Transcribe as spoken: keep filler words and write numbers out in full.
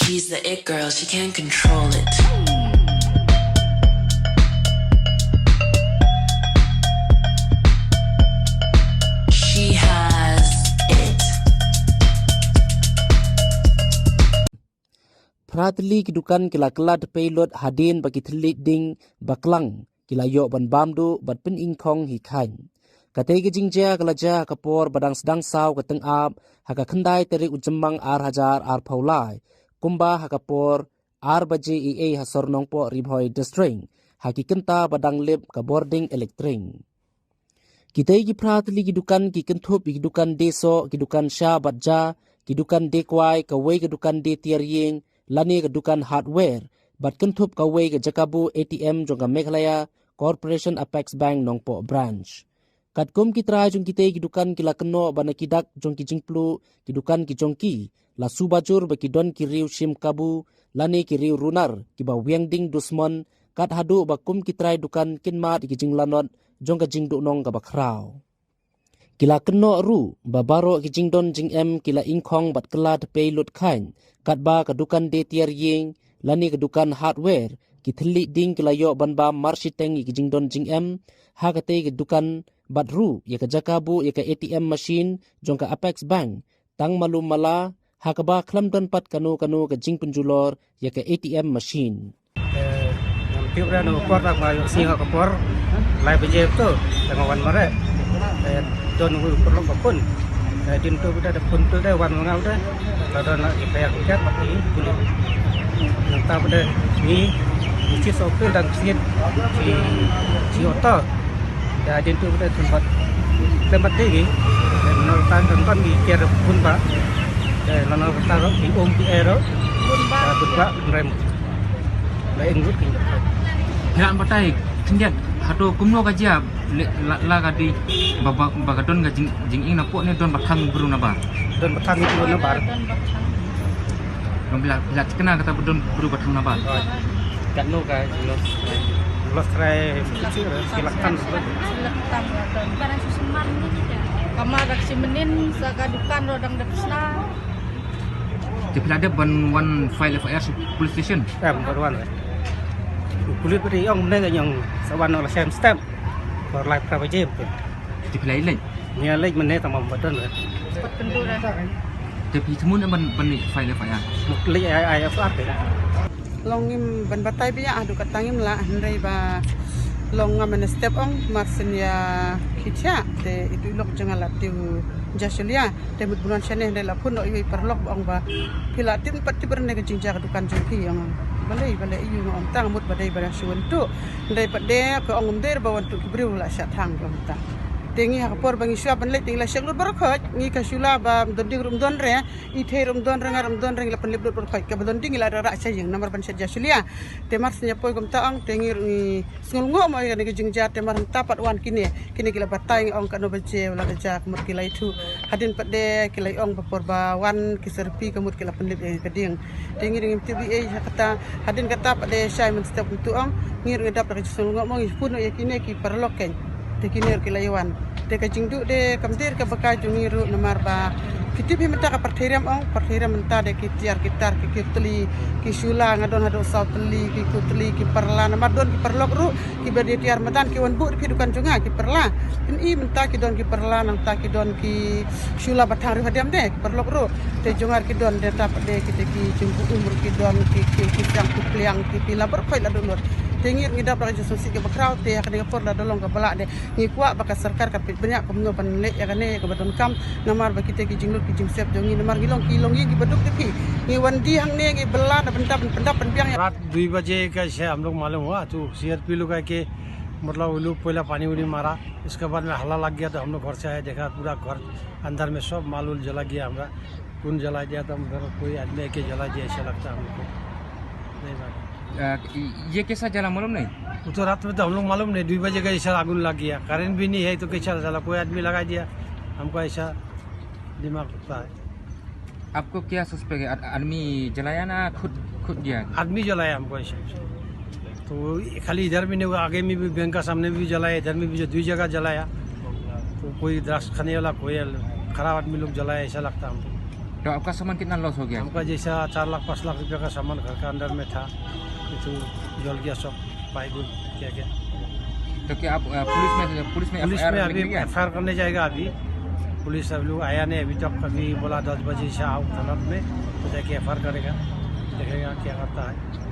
She's the it girl, she can't control it. She has it. Phra tylli ki dukan ki la kylla da pei lut hadien ba ki thylliej ding ba klang ki la ïoh ban bam duh bad pyningkhong hi khain. Katei ka jingjia ka la jia ha ka por ba dang sdang saw ka tyngab ha ka khyndai tarik u Jymmang ar hajar arphew lai, kumba ha ka por ar baje eiei ha sor Nongpoh Ri Bhoi District, ha ki kynta ba dang lip ka bording elektrik. Kitei ki phra tylli ki dukan ki kynthup ïa ki dukan die soh, ki dukan sha bad ja, ki dukan die kwai, kawei ka dukan die tiar ïing, lane ka dukan hardware, bad kynthup kawei ka jaka buh A T M jong ka Meghalaya Corporation Apex Bank Nongpoh Branch. Katkum ki trai jong kitei ki dukan ki la kynnoh ba na ki dak jong ki jingpluh ki dukan ki jong ki, la suba jur ba ki don ki riew shim kabu lane ki riew runar kiba wiang ding dusmon, kat haduh ba kum ki trai dukan kin mad ïa ki jinglanot jong ka jingduhnong kaba khraw. Ki la kynnoh ruh ba baroh ki jingdon jingem ki la ingkhong bad kylla da pei lut khain, katba ka dukan die tiar ïing lane ka dukan hardware, ki thylliej ding ki la ïoh ban bam marshiteng ïa ki jingdon jingem ha katei ka dukan, bad ruh ïa ka jaka buh ïa ka A T M machine jong ka Apex Bank, tang malu mala, ha kaba khlem don pat kano kano ka jingpynjulor ïa ka A T M machine. Eh, ngam tip re na ka por, tang ba ïoh sngi ha ka por lai baje to, tang ba wan mareh. Eh, don u paralok ba phone. Eh, dien to ba da phone to da wan ma nga da. Ka don la ki paya ki kat ba ki puli. Nangta ba da ngi ngi chi so pil dang sit chi chi auto. Da dien tu ba da tempat tempat dei ngi. Da nol tan kan kan ngi kiar pun ba. Da nol tan ro ki um ki ero. Da pun ba rem. Da eng rut ki. Ïa batai khyndiat hato kumno ka jia la, la ka dei ba, ba, ba ka don ka jing, jingïing na pok ne don ba thang bru na ba. Don ba thang bru na ba. Don ba thang. Ngam phi la, phi la thikna kata ba don bru ba thang na ba. Katno ka jinglos? Los trai ki lak tan. Ki lak tan ka don. Barang susuman ni kita. Kamar dak si menin sa ka dukan ro dang dak sna. Te phi la dep ban wan file F I R sha police station? Em, ban wan. Police ba dei ong ne ong sa wan la sem step. Kor lai pra baje. Te phi la leit? Ngi leit mynne tang ba don re. Pat pynduh re. Te phi thmu ne ban, ban leit file F I R? Mut leit ai, ai F I R te. Long ngim ban batai biang haduh katta ngim lah hynrei ba long ngam mynne step ong mar syn ïa khie thiah te itu i lok jong nga la tip Jasulia te mut bunan shane hynrei la phone noh ïa i paralok ba ong ba phi la tip pat tip re ne ka jingjia ka dukan jong phi ong. Balei, balei ïa u nga ong tang mut ba dei ba dang shu wan tuh. Hynrei pat de ka ong ym dei ba wan tuh ki briew la shah thang ka ong tang. Te ngi ha ka por ba ngi shu ïa ban leit te ngi la shah lut baroh khoit ngi ka shu la ba don ding ruh ym don re. I thei ruh ym don re nga ruh ym don re ngi la pynlip lut baroh khoit kaba don ding ngi la rah rah sha ïing namar ban shet Jasulia. Te mar syn ïa poi kumta ong te ngi ruh ngi sngew lyngngoh mo ïa kane ka jingjia te mar hangta pat wan kine, kine ki la batai ngi ong katno baje la ka jia ka mut ki la ithuh. Hadien pat de ki la ong ba por ba wan ki serpi ka mut ki la pynlip ïa ka ding. Te ngi ruh ngim tip ei ei ha kata, hadien kata pat de shai mynstep kumtu ong, ngi ruh ngi dap da ka jingsngew lyngngoh mo ngi phone ïa kine ki paralok kein. Te kine ruh ki la ïa wan. Te ka jingduh de kam dei ka baka jong ngi ruh namar ba phi tip hi mynta ka pyrthei riam ong, pyrthei riam mynta de ki tiar ki tar ki kiew tylli, ki shula nga don haduh saw tylli, ki kiew tylli, ki parla namar don ki paralok ruh kiba dei tiar madan ki wan buh da phi dukan jong nga ki parla. Phin i mynta ki don ki parla nangta ki don ki shula ba thang riewhadiam de ki paralok ruh. Te jong nga ruh ki don de ta pat de kita ki jingbuh um ruh ki don ki kiew ki siang ki pliang ki pila baroh khoit la duh lut. Te ngi ruh ngi dap da ka jingsngewsih kaba khraw te ha kane ka por la da long kaba lah de. Ngi kwah ba ka sorkar ka peit bniah kumno ban leh ïa kane kaba donkam namar ba kita ki jinglut ki jingsep jong ngi namar ngi long ki longïing kiba duk da phi. Ngi wan die hangne ngi bylla na bynta ban pyndap pynbiang ïa. रात दुई बजे का ऐसे हम लोग मालूम हुआ, तो सीआरपी लोग आके, मतलब, वो लोग पहला पानी उनी मारा, उसके बाद में हल्ला लग गया, तो हम लोग घर से आए, देखा पूरा घर अंदर में सब माल उल जला गया हमारा। कौन जला दिया, तो हम घर कोई आदमी आके जला दिया, ऐसा लगता है हमको। नहीं मालूम। अ, ये कैसा जला मालूम नहीं? वो तो रात में तो हम लोग मालूम नहीं, दुई बजे का ऐसा आगुन लग गया, करंट भी नहीं है तो कैसा जला, कोई आदमी लगा दिया, हमको ऐसा दिमाग लगता है। आपको क्या सस्पेक्ट है? आद-, आदमी जलाया ना खुद, खुद गया? आदमी जलाया हमको ऐसा। तो खाली इधर भी नहीं हुआ, आगे में भी बैंक का सामने भी जलाया, इधर में भी जो दुई जगह जलाया। तो कोई ड्रग्स खाने वाला, कोई खराब आदमी लोग जलाया, ऐसा लगता है हमको। तो आपका सामान कितना लॉस हो गया? हमका जैसा चार लाख पाँच लाख रुपया का सामान घर का अंदर में था, ये तो जल गया सब, पाइप उल क्या क्या। तो क्या आप अ, पुलिस में पुलिस में पुलिस में एफआईआर अभी लिख लिया? एफआईआर करने जाएगा अभी। पुलिस अभी लोग आया नहीं अभी तक, अभी बोला दस बजे से आओ थाना में, तो जाके एफआईआर करेगा, देखेगा क्या करता है।